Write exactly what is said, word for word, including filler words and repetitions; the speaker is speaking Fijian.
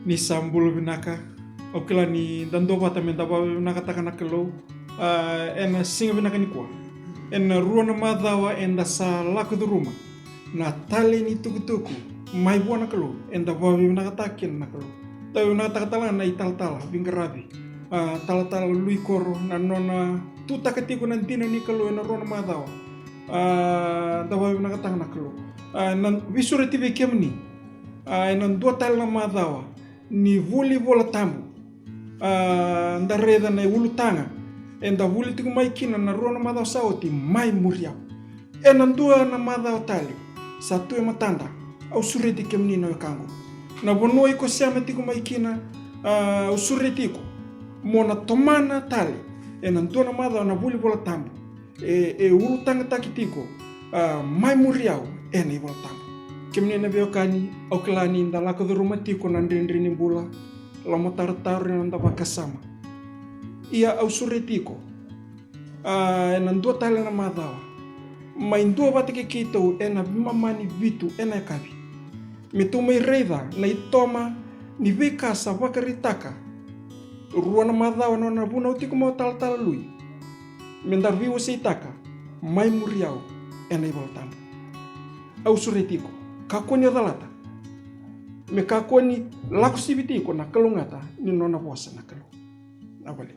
Ni sa bula vinaka. Au kila ni da duavata me da vakavinavinakataka na Kalou, ah, ena siga vinaka nikua. Ena rua na macawa eda sa lako curuma na tale ni tukutuku mai vua na Kalou, eda vakavinavinakataka kina na Kalou. Da vakavinavinakataka tale ga na italatala veiqaravi, ah, talatala Lui Koro, na nona tutaka tiko na dina ni Kalou ena rua na macawa. Ah, da vakavinavinakataka na Kalou. Ah, na veisureti vei kemuni, ah, ena dua tale na macawa ni vuli Vola Tabu. Ah, da raica na ulutaga eda vuli tiko mai kina na rua na macawa sa oti, mai muri au. Ena dua na macawa tale sa tu e matada, au sureti kemuni na wekaqu. Na vanua iko sema tiko mai kina, ah, au sureti iko mo na tomana tale ena dua na macawa na vuli Vola Tabu. E, e ulutagataki tiko, ah, mai muri au ena iVola Tabu. Kemuni na veiwekani, au kila ni da lako curuma tiko na dredre ni bula, lomatarotaro ena noda vakasama. Ia au sureti iko, ah, ena dua tale na macawa, mai duavata kei keitou ena veimama ni vitu ena yakavi, me tou mai raica na itoma ni veika sa vakaraitaka rua na macawa na nona vunau tiko mai o talatala Lui, me da veiwaseitaka mai muri au ena iVola Tabu. Au sureti iko, kakua ni o calata, me kakua ni lako siviti iko na kalougata ni nona vosa na Kalou. Na vale.